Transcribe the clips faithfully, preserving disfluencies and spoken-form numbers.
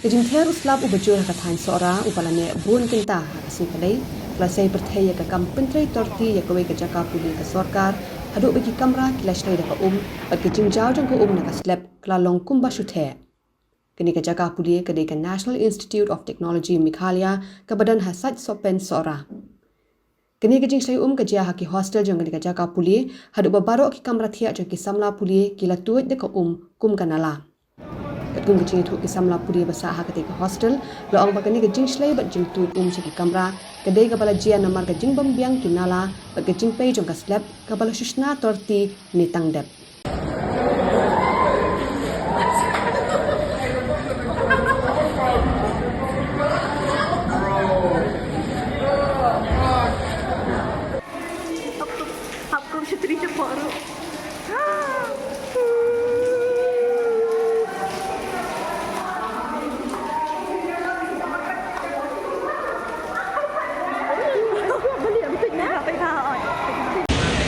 Ka jingther u slap uba jur ha ka thaiñ Sohra, uba la neh bun kynta ha ka sngi Palei, ka la sei pyrthei ïa ka kam pyntrei torti ïa kawei ka jaka pule ka sorkar, haduh ba ki kamra ki la shlei da ka um, bad ka jingjaw jong ka um na ka slep ka la long kumba shu theh. Kane ka jaka pule ka dei ka National Institute of Technology Meghalaya, kaba don ha Sait Sohpen Sohra. Kane ka jingshlei um ka jia ha ki hostel jong kane ka jaka pule, haduh ba baroh ki kamra thiah jong ki samla pule ki la tuid da ka um kum ka nala. Katkum ka jingïathuh ki samla pule ba sah ha katei ka hostel, la ong ba kane ka jingshlei bad jingtuid um sha ki kamra ka dei kaba la jia namar ka jingbym biang ki nala bad ka jingpei jong ka slep kaba la shu shna torti ne tang dep.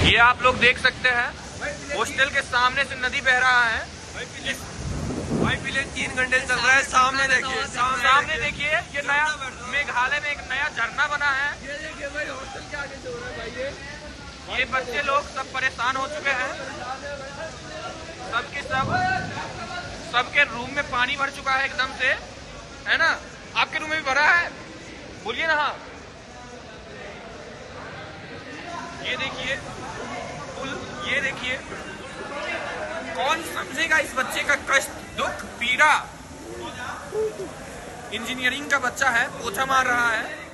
ये आप लोग देख सकते हैं, हॉस्टल के सामने से नदी बह रहा है। भाई, पहले तीन घंटे चल रहा है। सामने देखिए, सामने सामने देखिए, ये नया मेघालय में एक नया झरना बना है। ये देखिए भाई, हॉस्टल के आगे से हो रहा है भाई, ये ये बच्चे लोग सब परेशान हो चुके हैं। सबके सब सबके रूम में पानी भर चुका है एकदम से, है ना? आपके रूम में भी भरा है? बोलिए ना। हाँ, ये देखिए पुल, ये देखिए। कौन समझेगा इस बच्चे का कष्ट, दुख, पीड़ा? इंजीनियरिंग का बच्चा है, पोछा मार रहा है।